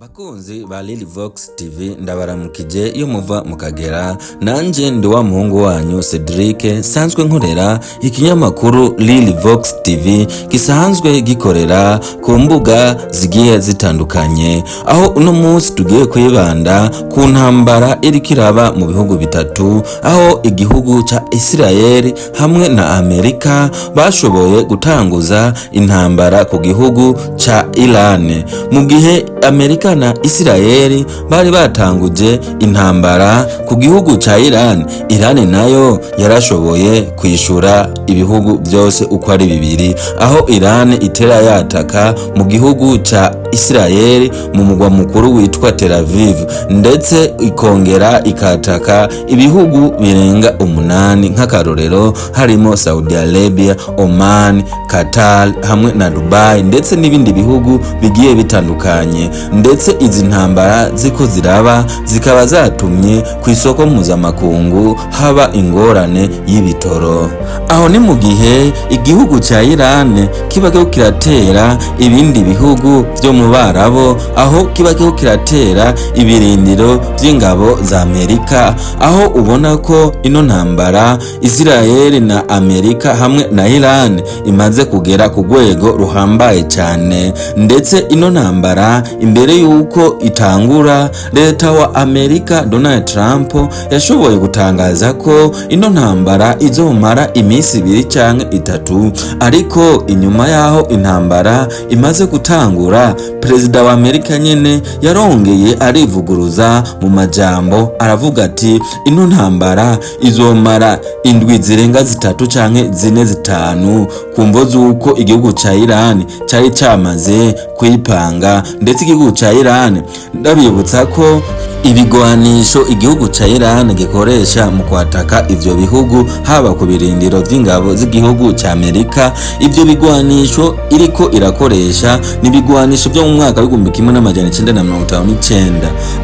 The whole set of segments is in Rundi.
Bakunzi ba Lily Vox TV, ndabaramukije iyo muva mukagera. Nanje ndi wa muhungu wanyu Cedric, nsanzwe nkorera ikinyamakuru Lily Vox TV gisanzwe gikorera ku mbuga zigiye zitandukanye, aho uno munsi tugiye kwibanda ku ntambara iriko iraba mu bihugu bitatu, aho igihugu ca Israel hamwe na Amerika bashoboye gutanguza intambara ku gihugu ca Iran. Mu gihe Amerika na Israel bari batanguje intambara ku gihugu ca Iran, Iran nayo yarashoboye kwishura ibihugu byose uko ari bibiri, aho Iran itera yataka mu gihugu ca Israel mu mugwa mukuru witwa Tel Aviv, ndetse ikongera ikataka ibihugu birenga 8, nk'akarorero harimo Saudi Arabia, Oman, Qatar hamwe na Dubai, ndetse n'ibindi bihugu bigiye bitandukanye. Ndetse izi ntambara ziko ziraba zikaba zatumye ku isoko mpuzamakungu haba ingorane y'ibitoro. Aho ni mu gihe igihugu cya Iran kiba kiriko kiratera ibindi bihugu byo mu Barabo, aho kiba kiriko kiratera ibirindiro by'ingabo za Amerika, aho ubona ko ino ntambara Israel na Amerika hamwe na Iran imaze kugera ku rwego ruhambaye cyane. Ndetse ino ntambara imbere yuko itangura, leta wa Amerika Donald Trump yashoboye gutangaza ko ino ntambara izomara iminsi 2 canke 3, ariko inyuma yaho intambara imaze gutangura, perezida wa Amerika nyene yarongeye arivuguruza mu majambo, aravuga ati ino ntambara izomara indwi zirenga 3 canke 4, 5, ku mvo z'uko igihugu ca Iran cari camaze kwipanga. Ndetse igihugu ca Iran, ndabibutsa ko ibigwanisho igihugu ca Iran gikoresha mu kwataka ivyo bihugu, haba ku birindiro vy'ingabo z'igihugu ca Amerika, ivyo bigwanisho iriko irakoresha ni ibigwanisho vyo mu mwaka w'1959,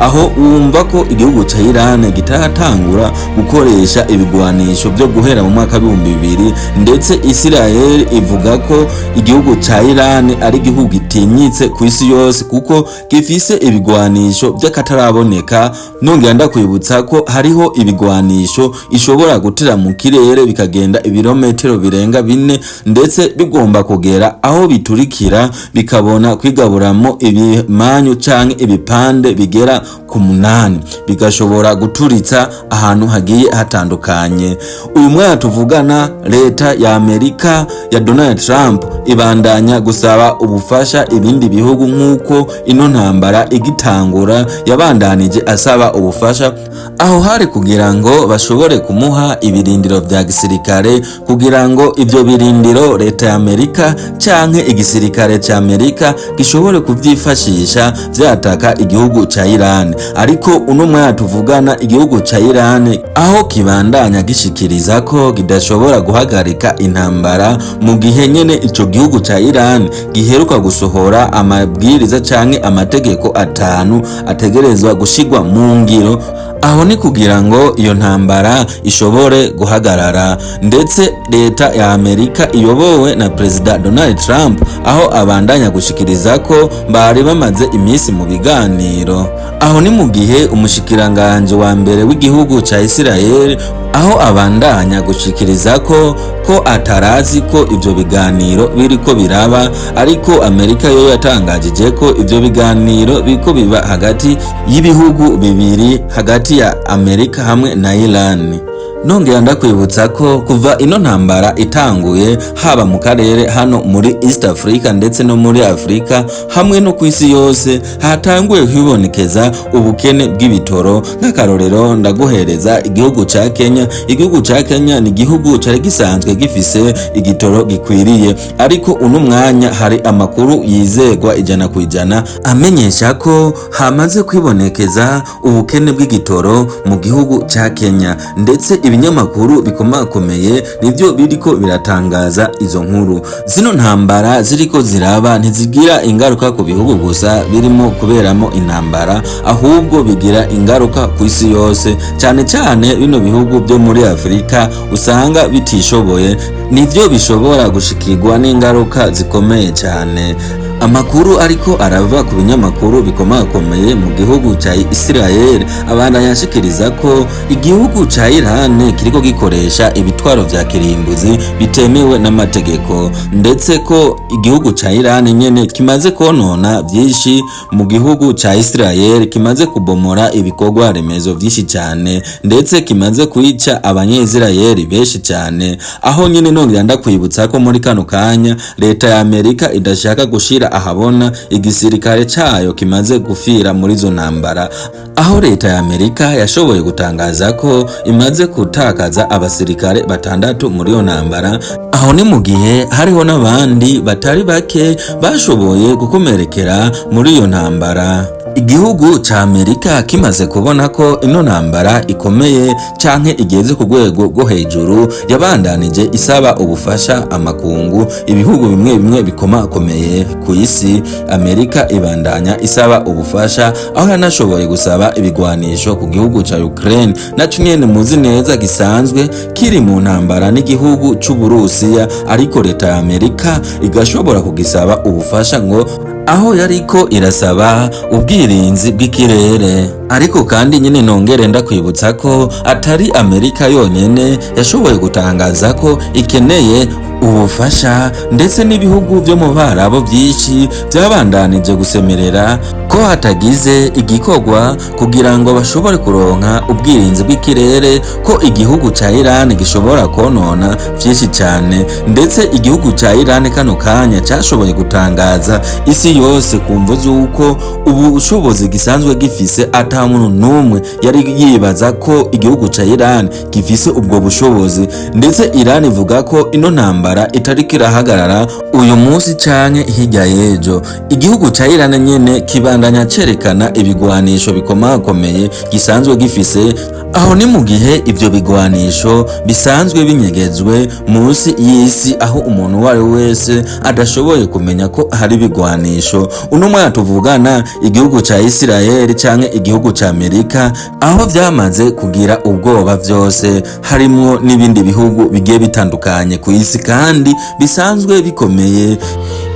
aho wumva ko igihugu ca Iran gitaratangura gukoresha ibigwanisho vyo guhera mu mwaka w'2000. Ndetse Israel ivuga ko igihugu ca Iran ari igihugu gitinyitse ku isi yose kuko gifise ibigwanisho vy'akataraboneka. Nongera ndakwibutsa ko hariho ibigwanisho ishobora gutera mu kirere bikagenda ibirometero birenga 4, ndetse bigomba kugera aho biturikira bikabona kwigaburamo ibimanyu canke ibipande bigera ku 8, bigashobora guturitsa ahantu hagiye hatandukanye. Uyu mwanya tuvugana, leta ya Amerika ya Donald Trump ibandanya gusaba ubufasha ibindi bihugu, nk'uko ino ntambara igitangura yabandanije asaba ubufasha, aho hari kugira ngo bashobore kumuha ibirindiro vya gisirikare, kugira ngo ivyo birindiro leta ya Amerika canke igisirikare ca Amerika gishobore kuvyifashisha vyataka igihugu ca Iran. Ariko uno mwanya tuvugana, igihugu ca Iran aho kibandanya gishikiriza ko kidashobora guhagarika intambara, mu gihe nyene ico gihugu ca Iran giheruka gusohora amabwiriza canke amategeko 5 ategerezwa gushigwa mu ngiro, aho ni kugira ngo iyo ntambara ishobore guhagarara. Ndetse leta ya Amerika iyobowe na Perezida Donald Trump aho abandanya gushikiriza ko bari bamaze iminsi mu biganiro, aho ni mu gihe umushikiranganje wa mbere w'igihugu ca Israel aho abandanya gushikiriza ko atarazi ko ivyo biganiro biriko biraba, ariko Amerika yo yatangajije ko ivyo biganiro biriko biba hagati y'ibihugu bibiri, hagati ya Amerika hamwe na Iran. Nongera ndakwibutsa ko kuva ino ntambara itanguye, haba mu karere hano muri East Africa ndetse no muri Afrika hamwe no ku isi yose, hatanguye kwibonekeza ubukene bw'ibitoro. Nk'akarorero ndaguhereza igihugu ca Kenya. Igihugu ca Kenya ni igihugu cari gisanzwe gifise igitoro gikwiriye, ariko uno mwanya hari amakuru yizegwa 100% amenyesha ko hamaze kwibonekeza ubukene bw'igitoro mu gihugu ca Kenya. Ndetse ibinyamakuru bikomakomeye nivyo biriko biratangaza izo nkuru. Zino ntambara ziriko ziraba ntizigira ingaruka ku bihugu gusa birimo kuberamo intambara, ahubwo bigira ingaruka ku isi yose, cyane cyane bino bihugu byo muri Afrika usanga bitishoboye, nivyo bishobora gushikirwa n'ingaruka zikomeye cyane. Amakuru ariko arava ku binyamakuru bikomakomeye mu gihugu ca Israel abandanya ashikiriza ko igihugu ca Iran kiriko gikoresha ibitwaro vya kirimbuzi bitemewe n'amategeko, ndetse ko igihugu ca Iran nyene kimaze konona vyinshi mu gihugu ca Israel, kimaze kubomora ibikorwa remezo vyinshi cyane, ndetse kimaze kwica abanyesirayeli benshi cyane. Aho nyene nongera ndakwibutsa ko muri kano kanya leta ya Amerika idashaka gushira ahabona igisirikare cayo kimaze gufira muri izo ntambara, aho leta ya Amerika yashoboye gutangaza ko imaze gutakaza abasirikare 6 muri iyo ntambara. Aho ni mu gihe hariho n'abandi batari bake bashoboye gukomerekera muri iyo ntambara. Igihugu ca Amerika kimaze kubona ko ino ntambara ikomeye canke igeze ku rwego rwo hejuru, yabandanije isaba ubufasha amakungu, ibihugu bimwe bimwe bikomakomeye ku isi. Amerika ibandanya isaba ubufasha, aho yanashoboye gusaba ibigwanisho ku gihugu ca Ukraine, naco nyene muzi neza gisanzwe kiri mu ntambara n'igihugu c'Uburusiya, ariko leta ya Amerika igashobora kugisaba ubufasha ngo aho yariko irasaba ubwirinzi bw'ikirere. Ariko kandi nyine nongere ndakwibutsa ko atari Amerika yonyene yashoboye gutangaza ko ikeneye ubufasha, ndetse n'ibihugu byo mu Barabo byinshi byabandanije gusemerera ko hatagize igikorwa kugira ngo bashobore kuronka ubwirinzi bw'ikirere, ko igihugu ca Iran gishobora konona vyinshi cyane. Ndetse igihugu ca Iran kano kanya cashoboye gutangaza isi yose kumvo z'uko ubushobozi gisanzwe gifise, ata muntu n'umwe yari yibaza ko igihugu ca Iran gifise ubwo bushobozi. Ndetse Iran ivuga ko ino ntambara itariko irahagarara uyu munsi canke hirya y'ejo. Igihugu ca Iran nyene kibandanya cerekana ibigwanisho bikomakomeye gisanzwe gifise, aho ni mu gihe ivyo bigwanisho bisanzwe binyegezwe munsi y'isi, aho umuntu uwo ari we wese adashoboye kumenya ko hari ibigwanisho. Uno mwanya tuvugana, igihugu ca Israel canke igihugu ca Amerika aho vyamaze kugira ubwoba vyose, harimwo n'ibindi bihugu bigiye bitandukanye ku isi kandi bisanzwe bikomeye.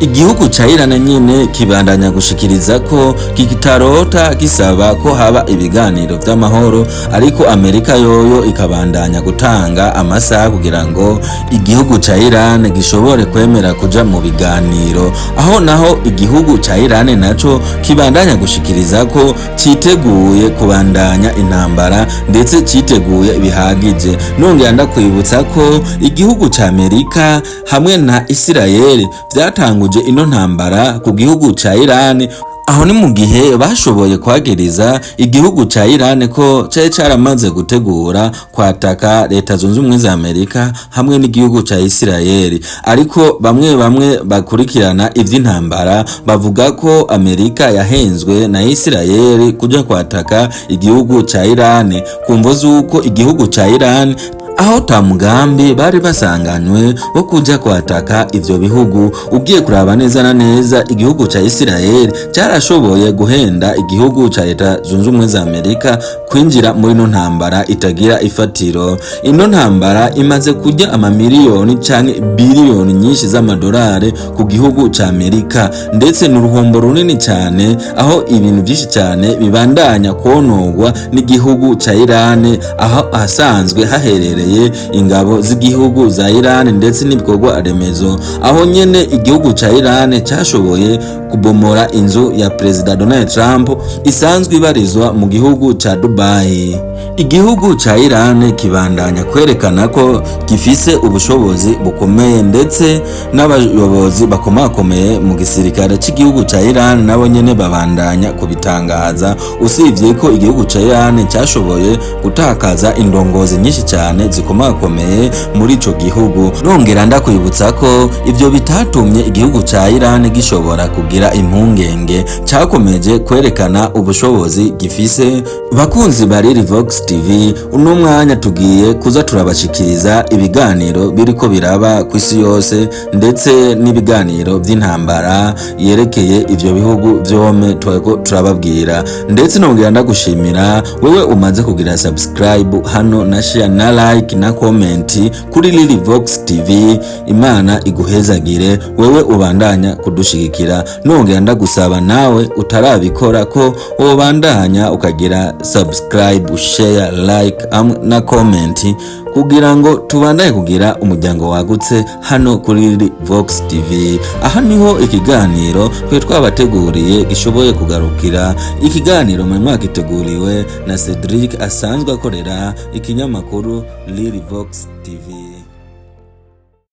Igihugu ca Iran nyene kibandanya gushikiriza ko kitarota gisaba ko haba ibiganiro vy'amahoro, ariko Amerika yoyo ikabandanya gutanga amasaha kugira ngo igihugu ca Iran gishobore kwemera kuja mu biganiro. Aho naho igihugu ca Iran naco kibandanya gushikiriza ko citeguye kubandanya intambara, ndetse citeguye bihagije. Nongera ndakwibutsa ko igihugu ca Amerika hamwe na Israel vyatanguje ino ntambara ku gihugu ca Iran, aho ni mu gihe bashoboye kwagiriza igihugu ca Iran ko cari caramaze gutegura kwataka Leta Zunze Ubumwe za Amerika hamwe n'igihugu ca Israel. Ariko bamwe bamwe bakurikirana ivy'intambara bavuga ko Amerika yahenzwe na Israel kuja kwataka igihugu ca Iran, kumvo z'uko igihugu ca Iran aho ta mugambi bari basanganywe wo kuja kwataka ivyo bihugu. Ugiye kuraba neza na neza, igihugu ca Israel cyarashoboye guhenda igihugu ca Leta Zunze Ubumwe za Amerika kwinjira muri ino ntambara itagira ifatiro. Ino ntambara imaze kurya amamiliyoni canke biliyoni nyinshi z'amadolari ku gihugu ca Amerika, ndetse n'uruhombo runini cyane, aho ibintu byinshi cyane bibandanya konogwa n'igihugu ca Iran, aho ahasanzwe haherereye ingabo z'igihugu za Iran ndetse n'ibikorwa remezo. Aho nyene igihugu ca Iran cashoboye kubomora inzu ya Perezida Donald Trump isanzwe ibarizwa mu gihugu ca Dubai. Igihugu ca Iran kibandanya kwerekana ko gifise ubushobozi bukomeye, ndetse n'abayobozi bakomakomeye mu gisirikare c'igihugu ca Iran nabo nyene babandanya kubitangaza. Usibye ko igihugu ca Iran cashoboye gutakaza indongozi nyinshi cyane zikomakomeye muri ico gihugu, nongera ndakwibutsa ko ivyo bitatumye igihugu ca Iran gishobora kugira impungenge, cakomeje kwerekana ubushobozi gifise. Bakunzi ba Vox TV, uno mwanya tugiye kuza turabashikiriza ibiganiro biriko biraba ku isi yose, ndetse n'ibiganiro vy'intambara yerekeye ivyo bihugu vyome tweko turababwira. Ndetse nongera ndagushimira wewe umaze kugira subscribe hano na share na like. like na comment kuri Lily Vox TV. Imana iguhezagire wewe ubandanya kudushigikira. Nongera ndagusaba nawe utarabikora ko wobandanya ukagira subscribe, share, like na comment kugira ngo tubandanye kugira umuryango wagutse hano kuri Lily Vox TV. Aha niho ikiganiro twe twabateguriye gishoboye kugarukira. Ikiganiro mu mwagiteguriwe na Cedric asanzwe akorera ikinyamakuru Lily Vox TV.